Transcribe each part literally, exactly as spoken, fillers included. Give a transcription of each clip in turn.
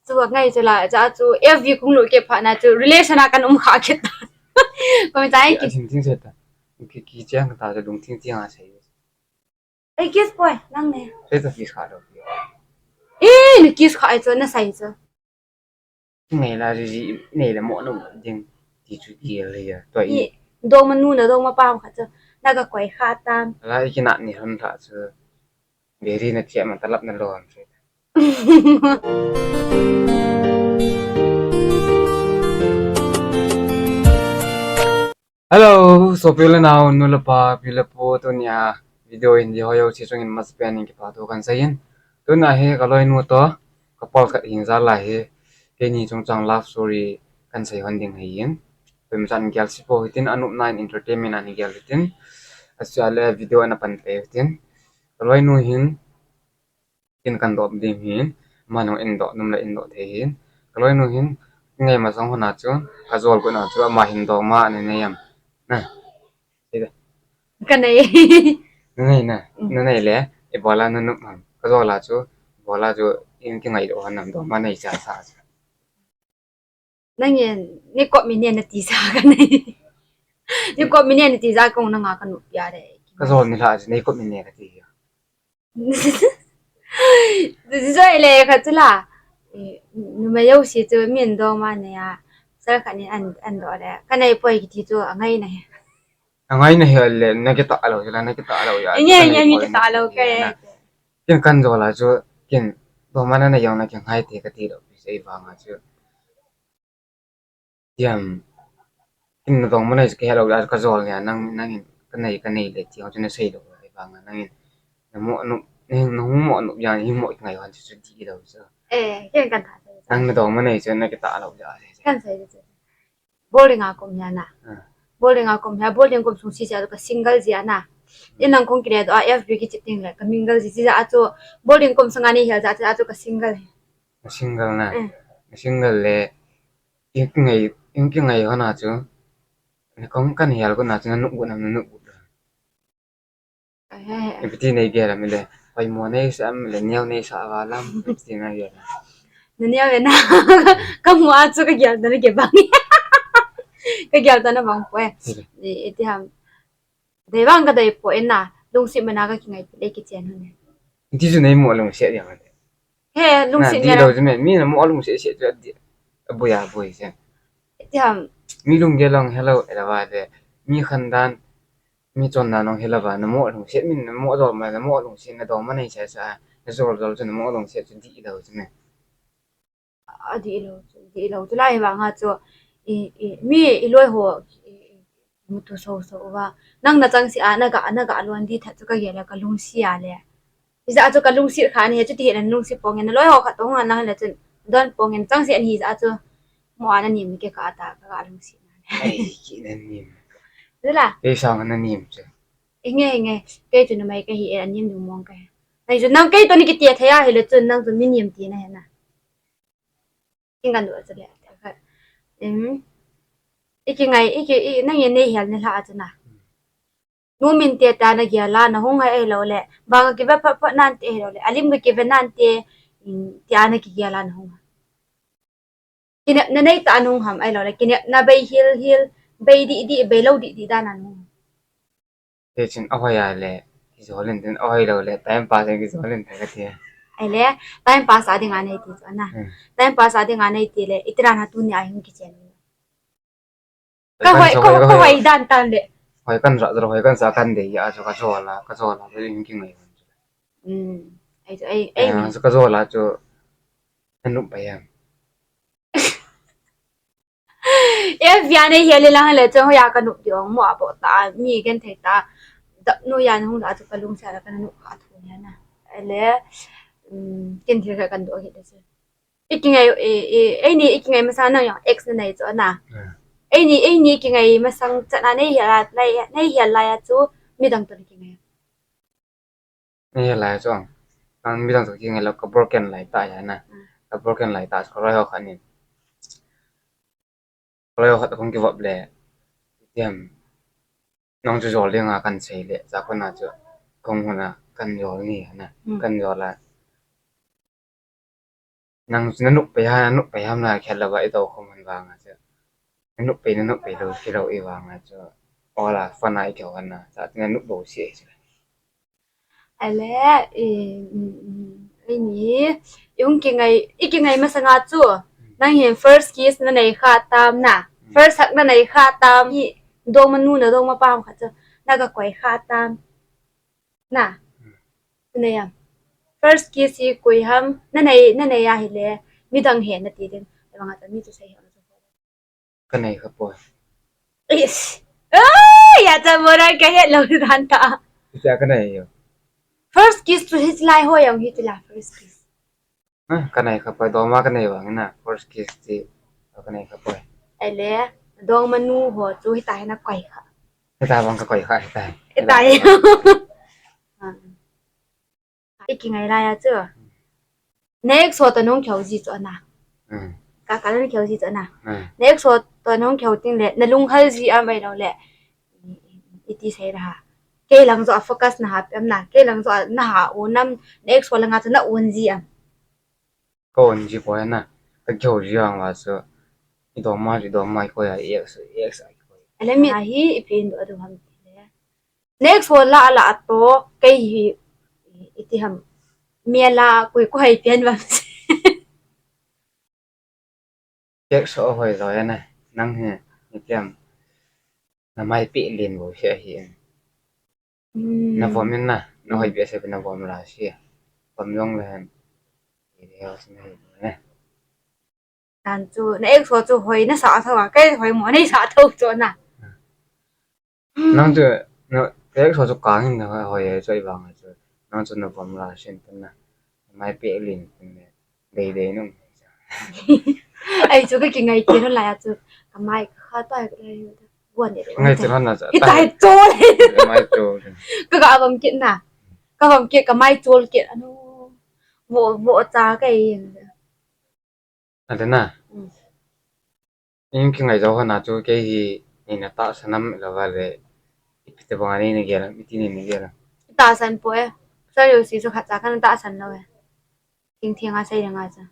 Chu angai chu la, cha chu F B kong lut kit phat na chu relation a kan um kha kit ta. Ko mi chai Ki ki. athing thing se ta. Ki, kicheng ta chu lungthim thim a sei. Ei, kiss poi, nang ne. Sei ta kiss kha lou. Eh, na kiss kha ai chu, na sai chu. Nei la ji ji, nei la mo no ding. Ti chu ti le ya. To i. Ni, dong ma nu na dong ma pa kha chu. Na ka koi kha tam. La i ki na ni hon tha chu. Beri na thiam ma talap na lo am chu. Hello, sopi le nao, nu le pa, pi le pu, tunia video Hindi ho jouse chungin masapen in kipa thu kan seiyin. Tunia hi ka loinu toh, couple khat hin jal a hi, keini chungchang love story kan sei hon ding ahin. Koima chan gel si po hitin, anop nan entertainment a nei gel hitin. Achu le video ana pan pe hitin. Ka loinu hin, Kin kan doh ding hin, man hung in doh, num le in doh thei hin. Ka loinu hin, ngai masang hon a chu, ka jol got na chu, ama hin dong ma nei nei am. Na. Sei da. Ka nei. Na nei na, Mm. Na nei le, ibola na nop ham. Ka jol a chu, ibola chu, in kingai doh hon am, dong ma nei cha sa chu. Nangin, nei kop mi nei na ti sa ka nei. Nei kop mi nei na ti sa kong na nga ka nop ya de. Ka jol ni la chu, nei kop mi nei ka ti ya. Joi le kha chu la. Eh, numei jouse chu min dong ma nei a. Sal khat in an, an doh le. Ka nei poi kiti chu angai na he. Angai na he le, na kita lou, la na kita lou ya. Nge, nge, nge kita lou ke. Kin kan jol a chu, kin dong ma na nei jong na kin ngai te ka ti lou, sei vang a chu. Tiam. Kin na dong ma nei chu ka he lou a ka jol nia, nang, nangin ka nei, ka nei le ti ho chu na sei lou, ei vang a nangin. Na mo nop, na, na hung mo nop ya, hi mo ngai hon chu chu di lou chu. Eh, kin kan tha. Nang na dong ma nei chu na kita lou ya. Kan sei chu. Boarding a ka um hia na. Ah. Boarding a ka um hia, boarding ka um sung si sia ka single jia na. Hmm. In nang kong kile doh a F B kichit ding le, ka mingle ji ji ja a chu, boarding ka um sanga nei hel ja a chu ka single. Ka single na. Eh. Ka single le, in kingai, in kingai hon a chu. Ni kong kan hel got na chu na nop got na nop got. Eh. Ipi ti nei gel am le, poimo nei sa am le, neo nei sa va lam, ipi ti nei gel am. Na neo ve na, ka mu a chu ka gel ta na ke bang. Ka gel ta na bang poi. Hmm. I, iti ham. Dei vang ka dei poi na, lungset man a ka kingai pi le kichen hon e. Iti chu nei mo lungset yang le. He, lungset na, di lou chu me, mi na mo lungset set chu a di, a boi a boi chu. Iti ham. Mi lunggel long hello, ela va de, mi khandan, Mi chonna nong hilou va, na mo lungset min, na mo jol ma, na mo lungset, na dong ma nei sa sa, na jol jol chu na mo lungset chu di lou chu me. A di lou chu, di lou chu lai vang a chu, i, i, mi i loi ho, i, i, mu tu so so va. Nang na chang si a, na ga, na ga lon di tha chu ka gel a ka lungset a le. Ija chu ka lungset kha ni, chu ti na lungset pong na loi ho kha tong na le chun, don pong chang si a ni ija chu, mo a na nim ke ka ta, ka ga lungset na. Ai, ki na nim. Dula. Ei sang na nim chu. Inge, inge. Kei chu numei ka hi e, anim ding mong ka hi. Nai chu nang kei toh ni kiti thei a hile chun nang chu mi nim ti na he na. Kin kan du a chu le. Em. Iki ngai, iki, i, nang e nei hel ni la a chu na. Nu min te ta na gel a, na hung a ei lou le. Bang a kive phat phat nan te ei lou le. Alim ka kive nan te, mm, ti a na kigel a na hung a. Kinepna nei ta nung ham ai lo le, kinepna bei hil hil, bei di di, bei lo di di dan a nung. Te chin a hoi a le, kijol in tin, a hoi lo le, time pass in kijol in te ka ti. Ai le, time pass a ding a nei ti chu na. Hmm. Time pass a ding a nei ti le, iti dan a tuni a hung kichen. Ka hoi, ka hoi, ka hoi dan tan le. Hoi kan ra, hoi kan sa kan dei a chu ka jol a, ka jol a, ka in kingai. Hmm. Ai chu, ai, ai. Chu ka jol a chu. Anum pa yang. E via nei hel le lang le chong ya ka nup di ong mo a bo ta mi gen thei ta. Dap nu ya hung da chu ka lungsa la ka nup kha thu ya na. Le, um, ken thil kan do hi de se. Iki ngai, e, e, ei ni iki ngai masang nang yang ex na nei chu na. Hmm. Ei ni, ei ni iki ngai masang cha na nei hel la, nei, nei hel la ya chu midang to iki ngai. Ni lai chuang. Kan midang toh kingai lou ka broken lai ta ya na. Mm. Ka broken lai ta ka roi ho khat nin. Roi ho khat kong kivop le. Tiam. Nong chu jol ding a kan sei le. Za ko na chu. Kong huna kan jol ni na. Mm. Kan jol la. Nang chu na nup pai ha, na nup pai ham na khel lou va i to khom han vang a chu. Na nup pai, na nup pai lou, khi lou i vang a chu. Ola, fana i keu han na. Sa ti na nup lou si ai chu. Ale, i, i, i ni, i hung kingai, i kingai masanga chu. Nang hin first kiss na nei kha tam na. First hug na nei kha tam. Hi, dongma nu na dongma pa ham kha chu. Na ka koi kha tam. Na. Nei am. First kiss hi koi ham. Na nei, na nei a hile. Midang he na ti din. Vang a chu mi chu sei ham. Ka nei kha poi. Is. Ai, ya cha mo ra ka het lou dan ta. Hitia ka nei yo. First kiss chu hichelai ho jong hi tila first kiss. Ha, ka nei kha poi, dongma ka nei vang na. First kiss ti ka nei kha poi. Ale, dongma nu ho chu hita hi na koi kha. Hita vang ka koi kha, hita. Hita hi. Ha. I kingai lai a chu. Next ho to nung kheu ji chu ana. Hmm. Ka ka nung kheu ji chu ana. Hmm. Next ho to nung kheu ting le, na lunghal ji am ai lo le. I ti sei ra ha. Kei lang jo a focus na ha pe am na. Kei lang jo a na ha u nam next ho langa chu na un ji am. Ka un ji poi na. Ka kheu ji ang va chu. I dongma, i dongma i koi a ex, ex a i koi. Ale mi a hi i pin do adu ham ti le. Next ho la la to kei hi i ti ham. Mi la koi koi pian va. Ex ho hoi lo ya na. Nang hi i ti ham. Na mai pi lin vo hi a hi. Hmm. Na vom in na. Na hoi bia se na vom la si. Vom long le han. I de ho si na hi ne. Tan chu, na ex ho chu hoi na sa tho a, kei hoi mo nei sa tho chu na. Nang chu, na ex ho chu kang in na hoi, hoi chu i vang chu. Nang chu na vom la sin tan na. Mai pe lin tan ne. Dei dei nung. Ai chu ka kingai kit lai a chu. Ka mai ka kha tai ka lai. Guan de. Ngai chu na cha. Hi tai chol. Mai chu. Ka ga vom kit na. Ka vom kit ka mai chol kit anu. Vo, vo cha ka i. Ante na. Mm. In kingai jo hana chu kei hi ni na tahsan am lo va le. Ipi te bang ni ni gel, iti ni ni gel. Tahsan poi. Sa yo si chu khat cha kan tahsan lo e. Thing thing a sei nga cha.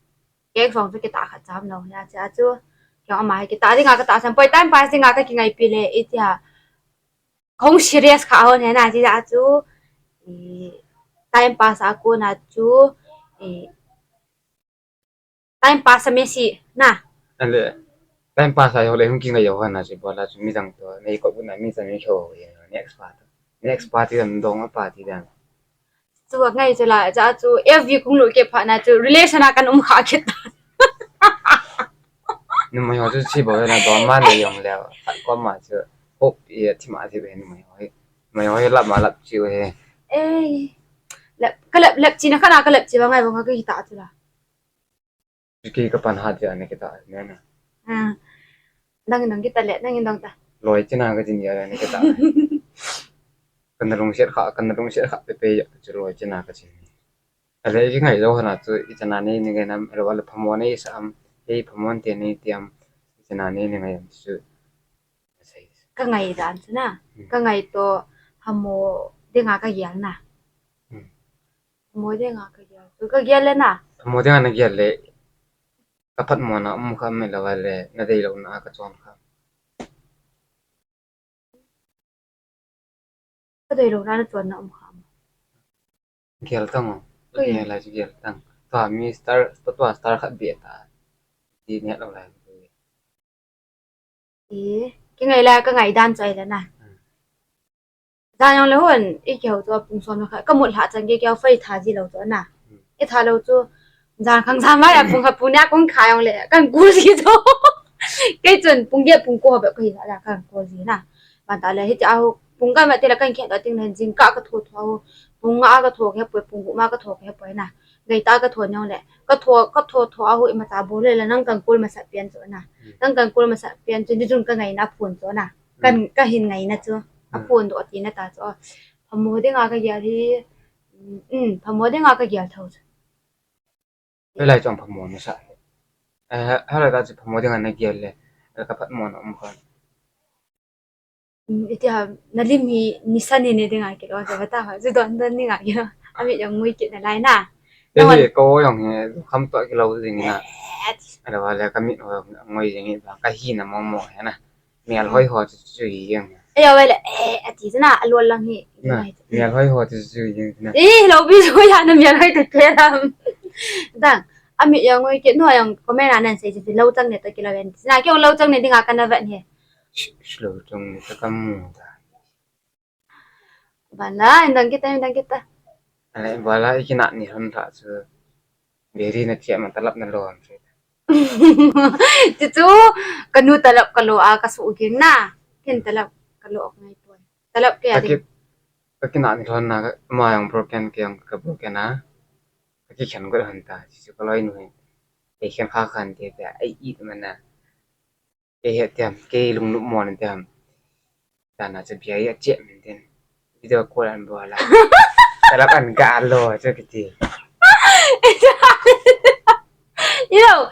Kei song chu kita khat cha am lo ya cha chu. Kei ama hi kita dinga ka tahsan poi, time pass dinga ka kingai pi le iti ha. Kong serious kha ho ne na ti da chu. I, time pass a ko na chu. I, time pass a mesi na. Ale, time pass a yo le hung kingai yo hana si bola chu mi dang to. Nei ko bu na mi sa mi kho ye. Next part. Next party dan dong a party dan. Chu ngai chu la, cha chu F B kung lu ke pha na chu relation a kan um kha kit. Numei ho chu chi bo na dong ma le yong le. Khat ko ma chu. Hope ye thi ma thi be numei ho. Numei ho lap ma lap chi he. Eh. Lap, ka lap, lap chi na ka na ka lap chi ba ngai ba ngai ka kita chu la. Ki ka pan hat ya ne kita ne na. Ah. Dang dang kita le, dang dang ta. Loi china ka jin ya ne kita. Kan lung siat kha, kan lung siat kha pe pe ya chu loi china ka jin. Ale ki ngai jo hana chu i chana ni ni ngai nam, ale wala phamo nei sa am, hei phamo te nei ti am, i chana ni ni ngai am chu. Ka ngai dan chu na. Hmm. Ka ngai to phamo dinga ka gel na. Hmm. Phamo dinga ka gel. Chu ka gel le na. Phamo dinga na gel le. Ka phatmo na um kha me la va le, na dei lo na ka chon kha. Ka dei lo na na chon na um kha. Gel tang o. Oi. Gel la gel tang. Tua mi star, tua, tua star khat be ta. Ti ne lo la. E, ki ngai la ka ngai dan chai la na. Hmm. Jan jong le hon, i keu chu pung som le khat, ka mut lha chan ke keu fai tha ji lo chu na. Hmm. I tha lo chu, jan khang jan mai a pung khat pung nia kong kha jong le, kan kul ji chu. Kei chun pung ge pung ko be ko hi la kan kul ji na. Ban ta le hi cha hu, pung ka ma te la kan khe ta ting le jing ka ka tho tho hu. Pung nga ka tho ke poi, pung gu ma ka tho ke poi na. Ngai ta ka tho jong le, ka tho, ka tho tho a hu i ma cha bo le la nang kan kul ma sa pian chu na. Hmm. Nang kan kul ma sa pian chu, ni jun ka ngai na phun chu na. Kan, ka hin ngai na chu. A phun do ti na ta chu. Phamo dinga ka gel hi. Um, phamo dinga ka gel tho chu. Lai chong phamo na sa. Eh, ha la ta chu phamo dinga na gel le. Ka phatmo na um khan. Um, iti ha, na lim hi ni sa ni ne dinga ki lo, sa ta ha. Ju don don ni nga ki lo. Ami jong ngui ki na lai na. Kei hi ka o jong hi, kham toh kilou jing na. Eh, ati. Ahilou le ka mit ho ngoi jing hi ba, ka hina mong mong hi na. Mial hoi ho chu chu hi jeng. Eh, ya le, eh, ati chu na, alol lang hi. Na, mial hoi ho chu chu hi jeng na. Eh, lou pi chu ya na mial hoi te ke lam. Dang, amit jong ngoi ke, no jong comment a nan sei chu lou chang ne toh kilou en. Na ke lou chang ne dinga kana vet hi. Sh-, sh-, lou chang ne toh ka mu ta. Bala, indang kita, indang kita. Ale, bala, ikinah ni hon tha chu. Beri na chia ma talap na lo ham chu. Chu chu, kanu talap kalo a kasu ging na. Kin talap kalo ok ngai tuan. Talap ke ati. Kaki-, kakinah ni hon na, ma jong broken ke jong ka broken a. Kakikhen got hon ta, chu chu kaloi nu hin. Ei khen kha khan te te, ei it man na. Kei het tiam, kei lungnop mo na tiam. Tana chu bia a chep min tin. Video call an bol a. Talap an ga lo chu kiti. Yo,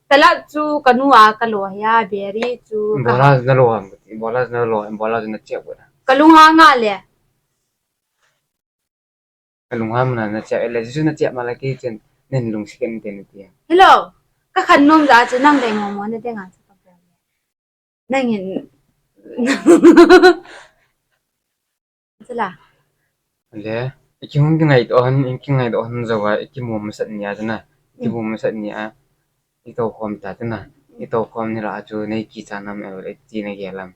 talap chu kanu a kalo ya, beri chu ka bola na lo ham, bola na lo, bola na chep ko. Kalung ha nga le. Kalung ham na, na chia, ele, Jesu na chia ma la kei chen, nen lungset ken ten ti. Hello. Ka khan nom ja chu nang dei mo mo na dei nga chu ka bol. Nang in. Chu la. Le, iki hung kingai to han, iki ngai to han jo wa, iki mo masat ni a chu na. Iki mo masat ni a. I to khom ta chu na. I to khom ni la chu nei kicha nam el, iti na ge lam.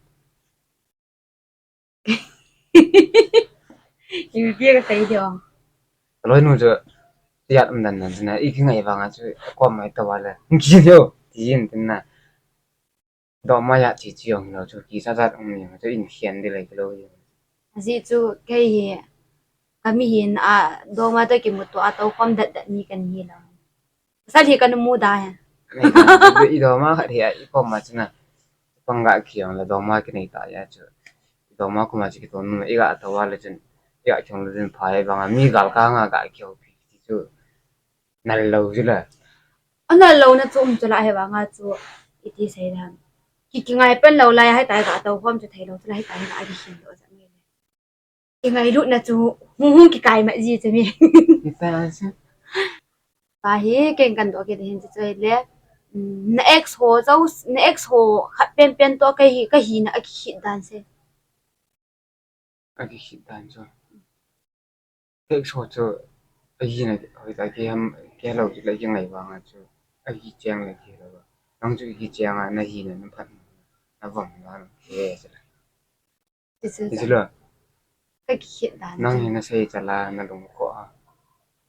Ipi ka sei dio. Loi nu chu, tiat um dan dan chu na, i kingai vang a chu, kom mai to wa le. Ki dio, ti jin tin na. Doma ya chi chi jong lo chu, kisa jat um ni chu, in khian di le ki lo. Ji chu, kei hi, kami hin a, doma to kimu to a, to khom dat dat ni kan hi lo. Pasal hi ka nu mu da he. I doma khat hi a, i kom ma chu na. Pang ga kiong le doma kinei ta ya chu. I doma kuma chu kiton nu, i ga to wa le chun. I ga kiong le chun pha ya bang a mi gal ka nga ga kiong pi ti chu. Nal lo chu la. A nal lo na chu um chu la he bang a chu. I ti sei dan. Ki, kingai pen lo la ya he ta ga to khom chu thei lo chu la he ta ga ki hin lo cha ni. Kingailutna chu hung hung kikai ma ji chu mi. Kipa chu. Pa hi ken kan doh kit hin chu chu le. Mm, na ex ho chu, na ex ho khat pen pen to ka hi, ka hina a kikhit dan se. A kikhit dan chu. Ex ho chu a hina hoi ta ki ham, ki lo chu le kingai vang a chu. A kicheng le ki lo. Nang chu kicheng a na hina na phat. Na vang na ke chu le. Ti chu. Ti chu lo. Ka kikhit dan. Nang chu hi na sei chala na lungkho a.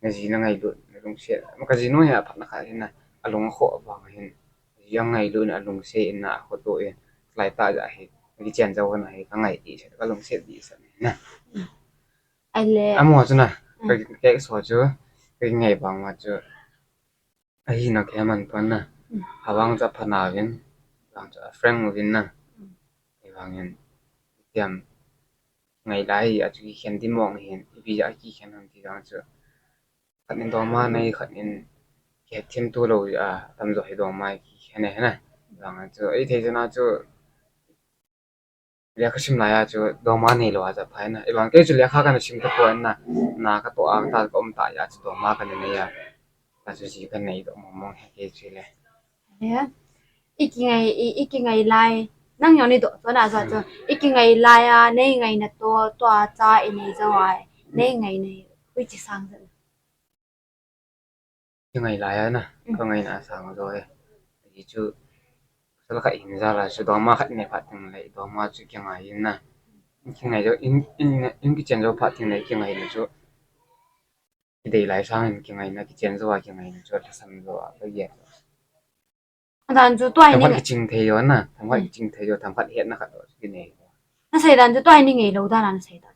Na ji na ngailut, na lungset. Ma ka ji nu hi a phat na kha hin na a lungkho a vang hin. Ji a ngailut na a lungset in na a khoto in. Lai ta ja hi. Kichen jo na hi ka ngai ti sa, ka lungset ti sa na. Ai le. Amo chu na. Mm. Ka, ka so chu. Ka ngai vang ma chu. A hina kei man pan na. Mm. Havang cha pha na vin. Vang cha frank vin na. Mm. Vang in. Tiam. Ngai lai a chu kikhen di mong hin. Ipi ja kikhen han ti vang chu. Khat in doma nei, khat in kithim tu lo a. Tam jo hi doma kikhen he na. Vang chu. Ei thei chu na chu. Lekha sim lai a chu doma nei lo a cha phai na. Ibang kei chu lekha kana sim ta pon na. Na ka to a ta ka um ta ya chu doma kana nei a. Ka chu ji ka nei to mong mong he kei chu le. Ya. I kingai, i, i kingai lai. Nang jong nei to to na cha chu. I kingai lai a, nei ngaina to, to a cha i nei jo a. Nei ngai nei. Ui chi sang. Kingai lai a na, mm, ka ngaina a sang jo e. Ji chu, sal khat hin ja la, chu doma khat nei phat ting le, doma chu kingai in na. Kingai jo, in, in, in kichen jo phat ting le, kingai na chu. Kidei lai sang in kingai na, kichen jo a kingai na chu, thasam jo a, ka ye. Adan chu tua hi ni ngai. Themkhat kiching thei jo na, themkhat, mm, kiching thei jo, themkhat hetna khat jo, kinei. Na sei dan chu tua hi ni ngai lo dan na sei dan.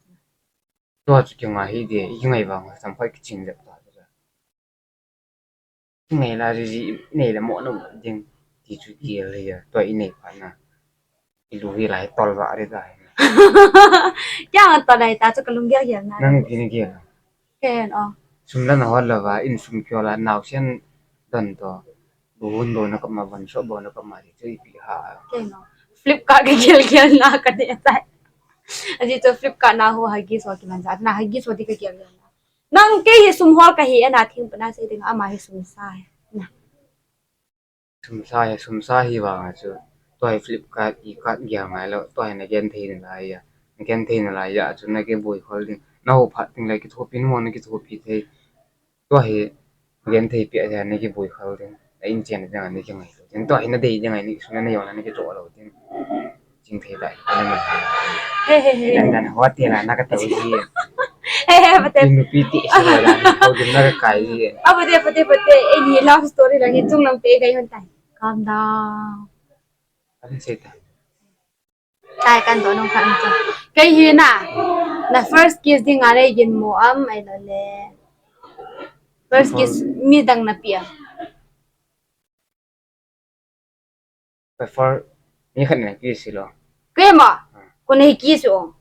Tua chu kingai hi de, i kingai vang, sam khoi kiching jep ta chu. Kingai la ji ji, nei le mo no ding, ti chu ki le ya, tua i nei pa na. I lu hi lai tol va ri dai. Kya tol lai ta chu ka lung gel gel na. Nang ki ni gel. Ken o. Sum la na hol la va, in sum kyo la, nau sian don to. Bun bo na kap ma, ban so bo na kap ma, ti chu i pi ha. Ken o. Flipkart ka gel gel na ka de tai. Aji chu Flipkart na ho Huggies ho kiman ja. Na Huggies ho di ka gel gel na. Nang kei hi sum hol kahi, ana thing pana sei ding ama hi sum sa hi. Na. Sum sa hi, sum sa hi vang a chu. Tua hi Flipkart, e-card gel ngai lou, tua hi na genthei nalai a. Na genthei nalai a chu na kibui khol ding. Na hou phat ding le kithopi mo na kithopi thei. Tua hi genthei pi a na kibui khol ding. Na in chen ding a na kingai lou ding. Tua hi na dei ding a na sum na yong na kicho lou ding. Ching thei tai. Ana man. He, he, he. Dan dan hua te la na ka tau ji. He, he, pate. Inu pi ti si la dan. Hau dum na ka kai ji. Ah, pate, pate, pate. Eh, ni love story lagi chung lang pe kai hon tai. Calm down. Ani sei ta. Tai kan do nong kan cha. Kei hi na. Na first kiss ding a le gin mo am ai lo le. First kiss mi dang na pia. Prefer ni khat na kiss lo. Kei ma. Ko nei kiss o.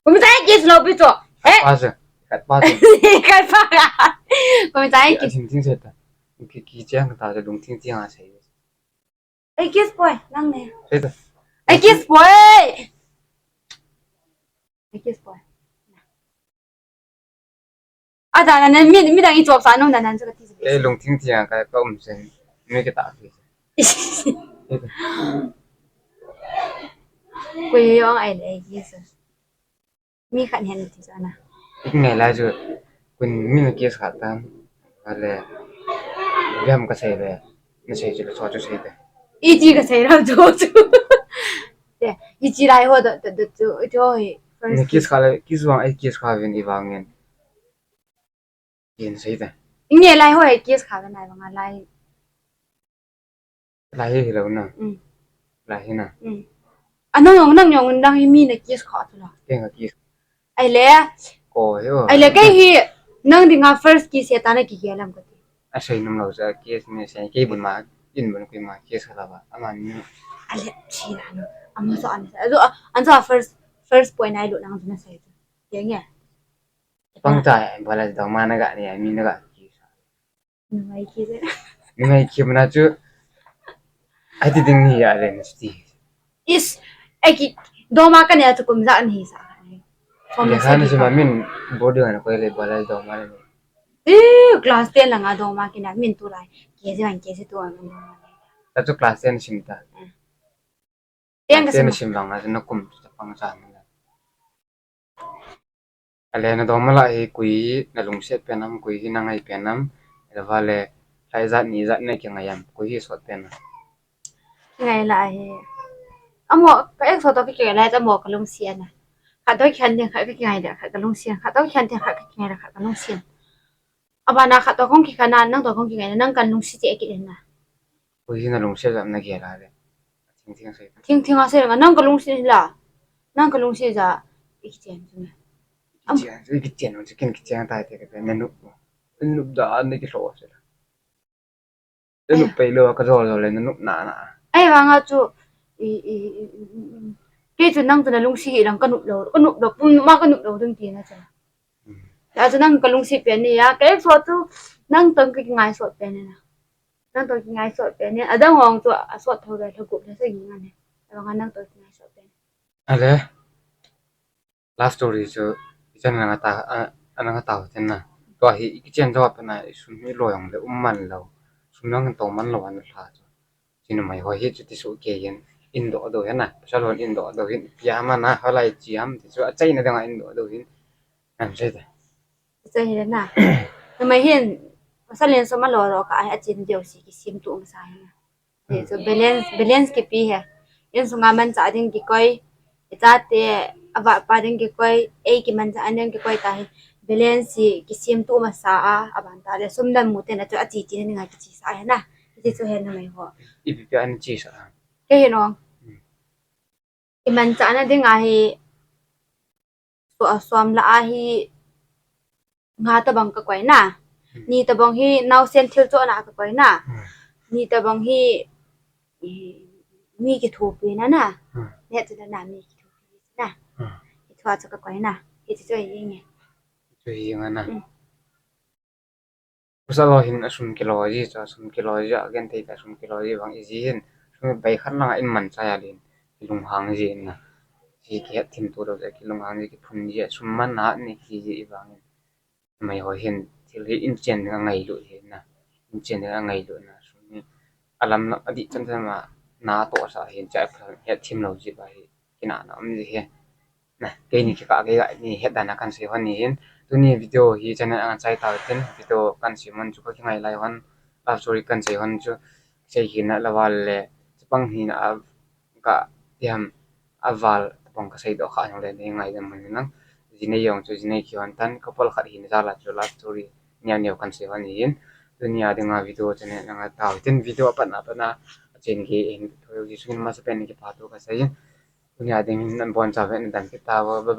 Ko mi tai kiss lo pi cho. Eh? Pas. Khat pas. Khat pa. Ko mi tai kiss. Thing thing sei ta. Ki ki chiang ta lung thing thing a sei. Ai kiss boy, nang ne. Sei ta. Ai kiss boy. Ai kiss boy. Ada na mi mi dang i chop sa nong dan nan chu ka ti. Kei lung thing thing a ka ka um sen. Mi ka ta. Ko yong ai le ai kiss. Mi khat hen ti sa na. Ik ngai la chu kun mi na kiss khat tan. Ale. Biam ka sei le. Na sei chu le cho chu sei te. I ti ka sei ram chu chu. Te, i ti lai ho da da da chu i cho hi. First ni kiss kha le kiss wang ai kiss kha vin i wang ngen. Kin sei ta. Nge lai ho e kiss kha na vang a lai. Lai hi lo na. Mm. Lai hi na. Mm. A nang yong nang yong nang hi mi na kiss kha tu la. Keng a kiss. Ai le. Ko he o. Ai le kei hi nang dinga first kiss he ta na ki he lam ka ti. A sei num lo sa kiss ni sei kei bun ma in bun kui ma kiss kha la ba. Ama ni. A le chi la no. Ama so an sa. An so first first point ai lo nang na sei. Keng ya. Pang cha, bala dong ma na ga ni, mi na ga ki. Numei ki se. Numei ki mana chu. Ai ti ding ni ya len sti. Is, ai ki, dong ma ka ne chu kum ja ni sa. Ni khan si ma min boarding an ko le bala dong ma le. Eh, class ten la nga dong ma ki na min tu lai. Ke je an ke je tu an dong ma. Ta chu class ten sim ta. Ten ka sim. Ten sim la nga na kum ta pang cha ni. Ale na dong ma la hi kui na lungset pen am, kui hi na ngai pen am, le va le, lai zat ni zat na ki ngai am, kui hi sot pen am. Ngai la hi. Amo, ka ek sot to ki ngai la, amo ka lungset na. Khat to ki khan ding khat ki ngai la, khat ka lungset, khat to ki khan ding khat ki ngai la, khat ka lungset. Abana khat to kong ki khan na, nang to kong ki ngai na, nang kan lungset e ki den na. Kui hi na lungset zat na ki la le. Thing thing a sei. Thing thing a sei nga nang ka lungset la. Nang ka lungset ja. Ikichen chu me. Am. Kichen, ikichen chu kin kichen tai te ka na nup. Nup da an ki lo se. Te nup pai lo ka jol jol le na nup na na. Ai vang a chu i i i i. Ke chu nang chu na lungset hi lang ka nup lo. Ka nup lo. Pum ma ka nup lo ding ti na chu. Ta chu nang ka lungset pen ni ya. Ke so chu nang tang ka ngai so pen ni na. Nang to ki ngai sot pen ni, adang ong chu a sot tho le lha gup le sa gi ngan ni. Adang nang to ki ngai sot pen. Ale. Last story chu, ichan nang ata, a, nang ata ten na. To hi, kichen to pen na, sum hi lo yong le, um man lo. Sum nang to man lo an lha chu. Chin mai ho hi chu ti su ke yin, in do do hen na. Pasal hon in do do hin, pia ma na, halai chi am, ti chu, a chai na dang in do do hin. Am sei ta. Sei hi na. Numei hin, pasal in sum a lo lo ka, a chin deu si ki sim tu um sa hi na. Hi chu balance, balance kipe hi. Insunga manchah ding kikoi, ichate, avapa ding kikoi, ei kimanchah ding kikoi ta hi. Balance hi kisim tu masa a, aban ta le sum dan mu te na chu achi chi na dinga kichi sa hi na. Kichi chu hi numei ho. Ipi pi an chi sa. Kei hi no. Hmm. Imanchah na dinga hi, so, som la a hi, nga tabang ka koi na. Hmm. Ni tabang hi, naosen thil chohna ka koi na. Hmm. Ni tabang hi, i, mi kithopi na na. Hmm. Ne chu na na mi kithopi na. Hmm. Hi thua chu ka koi na. Hi chu chu hi nge. Chu hi nga na. Hmm. Pasal ho hin a sum kilo ji, chu a sum kilo ji, a genthei ta sum kilo ji vang iji hin, sum bai khat langa in manchah a din, kilunghang ji na. Ji kihet thim tu lo ji, kilunghang ji, kiphun ji, a sum man na ni ki ji i vang in. Numei ho hin thil hi inchen ding angailut hi na. Inchen ding angailut na. Sum hi alam lam adih chan chan ma na tohsa hin chai pha het thim lou jeh a hi kinahna um ji hi. Na, keini kikah kei ga ni het dan a kan sei hon ni hin. Tuni video hi channel a chai tau tin video kan sei hon chu ka kingai lai hon. Love story kan sei hon chu sei hina la val le chapang hina a ka tiam a val tapong ka sei doh kha jong le nei ngaidam un lang. Jinei jong chu jinei kihon tan couple khat hina jal a chu love story neo neo kan sei hon ni hin. Tuni a dinga video channel a tau tin video a pat na pat na a chen gei hin thoi ji sungin masa pen kipathu ka sei in. Tuni a dingin nabonchauvin nadam kit tauvo. Bye bye.